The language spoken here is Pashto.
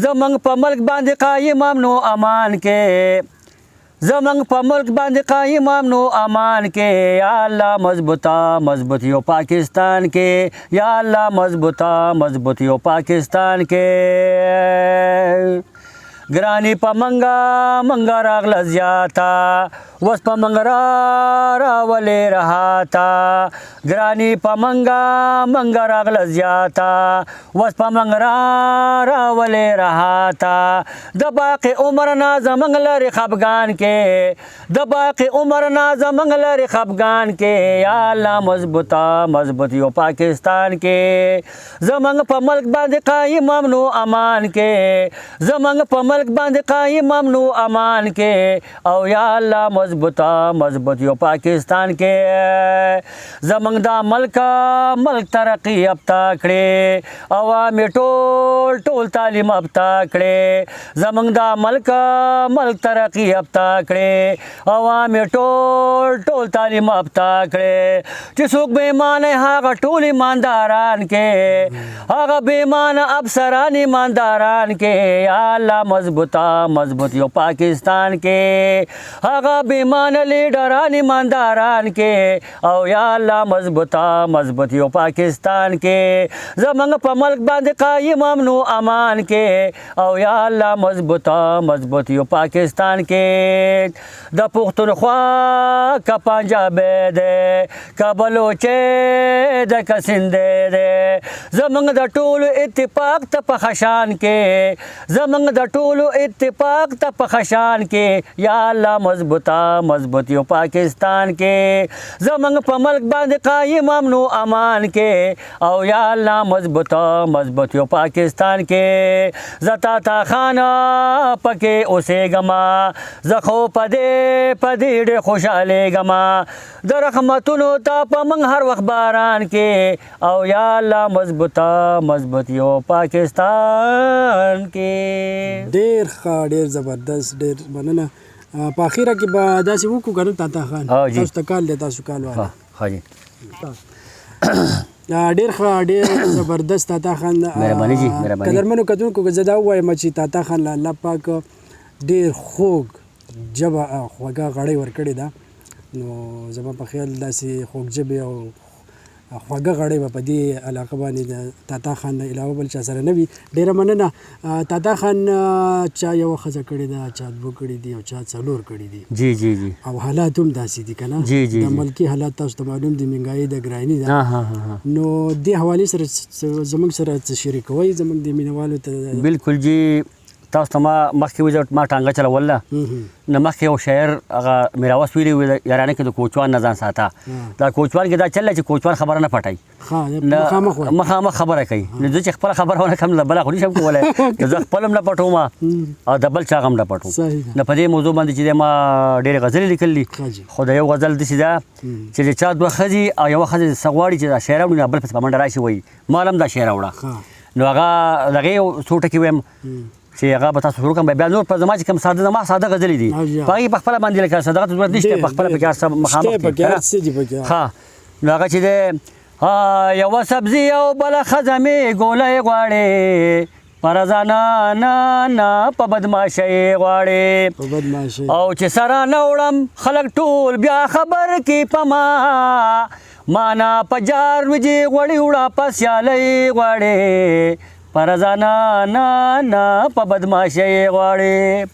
زمونږ په ملک باندې قایم امن و امان کې، زمونږ په ملک باندې قایم امن و امان کې، یا الله مضبوطه مضبوط یو پاکستان کې، یا الله مضبوطه مضبوط یو پاکستان کې. ګرانی په منګه منګه راغله زیاته، وس په منګه را راولې رهاته. ګرانی په منګه منګه راغله زیاته، وس په منګه را راولې رهاته. د باقي عمر نه زمنګ لري خفګان کې، د باقي عمر نه زمنګ لري خفګان کې، یا الله مضبوطه مضبوط یو پاکستان کې. زمنګ په ملک باندې قایم امن و امان کې، زمنګ په ملک باندې قایم امن و امان کې، او یا الله مضبوطه مضبوط یو پاکستان کې. زمنګ دا ملک ملک ترقی یافته کړي، عوام ټول ټول تعلیم یافته کړي. زمنګ دا ملک ملک ترقی یافته کړي، عوام ټول ټول تعلیم یافته کړي. چې څوک بې ایمانه هغه ټول ایمانداران کې، هغه بې ایمانه افسران ایمانداران کې، یا الله مضبوطه مضبوط یو پاکستان کې. هغه بې ایمانه لیډران ایمانداران کې، او یا الله مضبوطه مضبوط یو پاکستان کې. زمونږ په ملک باندې قایم امن و امان کې، او یا الله مضبوطه مضبوط یو پاکستان کې. د پښتونخوا که پنجابی دی، که بلوچی دی، که سندی دی، زمونږ د ټولو اتفاق ته په خشان کې، زمونږ د ټولو اتفاق ته په خشان کې، یا الله مضبوطه مضبوط یو پاکستان کې. زمونږ په ملک باندې قایم امن و امان کې، او یا الله مضبوطه مضبوط یو پاکستان کې. زه تا خان پکې اوسېږم، زه خو په دې په دې ډېر خوشحالېږم. د رحمتونو ته په موږ هر وخت باران کې، او یا الله مضبوطه مضبوط یو پاکستان کې. ډیر ښه، ډیر زبردست، ډیر مننه. په اخیره کې به داسې وکړو که نه تاتا خان؟ جی. تاسو ته کال دی، تاسو کال والا. ښه جی. ډیر ښه، ډیر زبردست تاتا خان. مهرباني جی، مهرباني. قدرمنو کتونکو، که زه دا ووایم چې تاتا خان له الله پاک ډیر خوږ ژبه او خوږه غړۍ ورکړې ده، نو زما په خیال داسې خوږ ژبې او خوږه غړۍ به په دې علاقه باندې د تاتا خان نه علاوه بل چا سره نه وي. ډېره مننه تاتا خان. چا یوه ښځه کړې ده، چا دوه کړي دي او چا څلور کړي دي. جی جی جی او حالات هم داسې دي که نه؟ جی، جی، د جی. ملکي حالات تاسو ته معلوم دي، مهنګایي ده، ګراني ده. ها ها ها نو دې حوالې سره زموږ سره څه شریکوئ زموږ د مینهوالو ته؟ بالکل جی، تاسو ته ما مخکې ویل، ما ټانګه چلوله. نو مخکې یو شاعر هغه میراوس ویلي وو، یارانه کې د کوچوان نه ځان ساته. دا کوچوان کې دا چل چې کوچوان خبره نه پټوي، ښه، مخامخ وایي. مخامخ خبره کوي. نو زه چې خپله خبره ونه کړم، بله خو نشم کولی. نو زه خپل هم نه پټوم او د بل چا هم نه پټوم. صحیح ده. نو په دې موضوع باندې چې ما ډېرې غزلې لیکلي، ښه جي. خو د یو غزل داسې ده چې د چا دوه ښځې او یوه ښځه څه غواړي چې دا شعر راوړي، نو بل پسې په منډه راشي وایي ما هم دا شعر راوړه. نو هغه دغې یو څو ټکي وایم چې هغه به تاسو شروع کړم، بیا نور په زما چې کوم ساده، زما ساده غزلې دي، په هغې په خپله باندې لکه صداقت ضرورت نشته، په خپله پکې هر څه مخامخ شته دي، پکې، هر څه دي پکې. ښه، نو هغه چې دی، یوه سبزي او بله ښځه مې ګولۍ غواړي، په رضا نه نه نه په بدمعاشۍ غواړي. په بدمعاشۍ. او چې سره نه وړم خلک ټول بیا خبر کې په ما، مانا په جار وجې غوړي وړه په سیالۍ غواړي، په رضا نه نه نه په بدمعاشۍ غواړي.